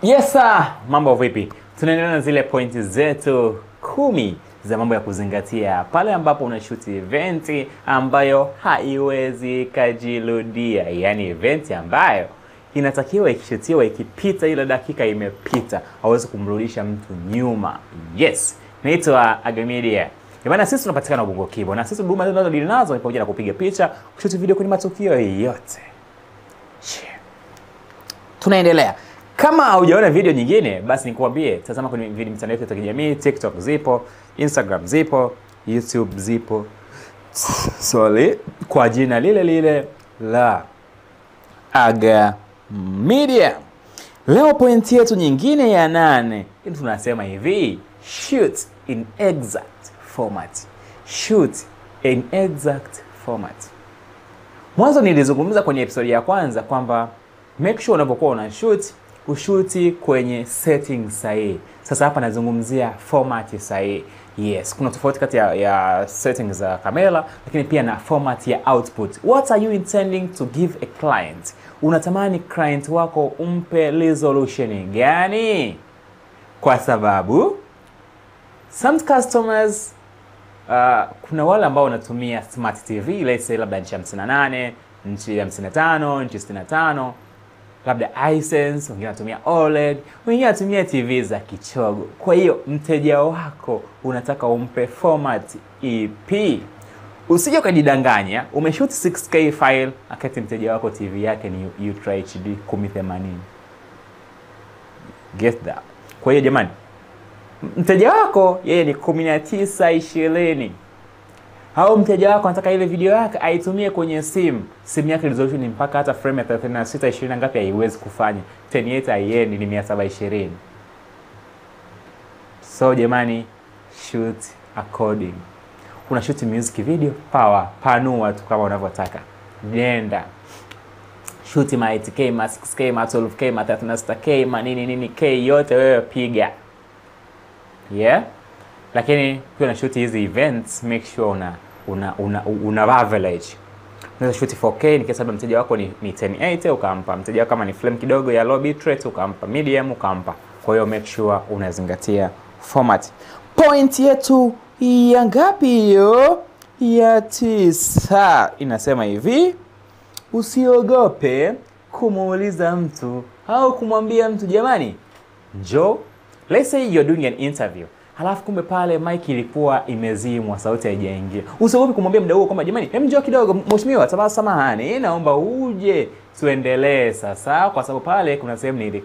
Yes sir, mambo vipi? Tunaendelea na zile pointi zetu 10 za mambo ya kuzingatia pale ambapo unashoot event ambayo haiwezi kajirudia, yaani event ambayo inatakiwa ikishutiwa, ikipita ile dakika imepita, hauwezi kumrudisha mtu nyuma. Yes, naitwa Aga Media. Maana sisi tunapatikana Ubungo Kibo, na sisi huduma tunazodili nazo ni pamoja na kupiga picha, kushoot video kwenye matukio yote. Yeah. Tunaendelea. Kama haujaona video nyingine, basi nikuambie, tazama kwenye video mitandao yetu ya kijamii, TikTok zipo, Instagram zipo, YouTube zipo. Sorry, kwa jina lile lile la Aga Media. Leo pointi yetu nyingine ya 8, tunasema hivi, shoot in exact format. Shoot in exact format. Mwanzo nilizungumza kwenye episode ya kwanza kwamba make sure unapokuwa una shoot, ushuti kwenye setting sahihi. Sasa hapa nazungumzia format sahihi. Yes, kuna tofauti kati ya settings za kamera, lakini pia na format ya output. What are you intending to give a client? Unatamani client wako umpe resolution gani? Kwa sababu some customers, kuna wale ambao wanatumia smart TV, let's say labda nchi 58, nchi 55, nchi 65, labda Hisense, wengine wanatumia OLED, wengine wanatumia TV za kichogo. Kwa hiyo mteja wako unataka umpe format ipi? Usije ukajidanganya, umeshoot 6K file akati mteja wako TV yake ni Ultra HD 1080. Get that. Kwa hiyo jamani, mteja wako yeye ni 1920. Au mteja wako anataka ile video yake aitumie kwenye simu. Simu yake resolution ni mpaka hata frame ya 36 20 ngapi haiwezi kufanya. 1080 haiendi, ni 720. So jamani, shoot according. Una shoot music video, power, panua tu kama unavyotaka. Nenda. Shoot ma 8K, ma 6K, ma 12K, ma 36K, ma nini nini K yote wewe piga. Yeah? Lakini pia una shoot hizi events, make sure una average. Unaweza shoot 4K ni kesa mteja wako ni 1080 ukampa. Mteja wako kama ni frame kidogo ya low bitrate ukampa, medium ukampa. Kwa hiyo make sure unazingatia format. Point yetu ya ngapi hiyo? Ya 9 inasema hivi, usiogope kumuuliza mtu au kumwambia mtu jamani, njoo. Let's say you're doing an interview. Halafu kumbe pale mic ilikuwa imezimwa, sauti haijaingia. Usiogope kumwambia mda huo kwamba jamani, hem njoo kidogo mheshimiwa, samahani, naomba uje tuendelee sasa, kwa sababu pale kuna sehemu ni mic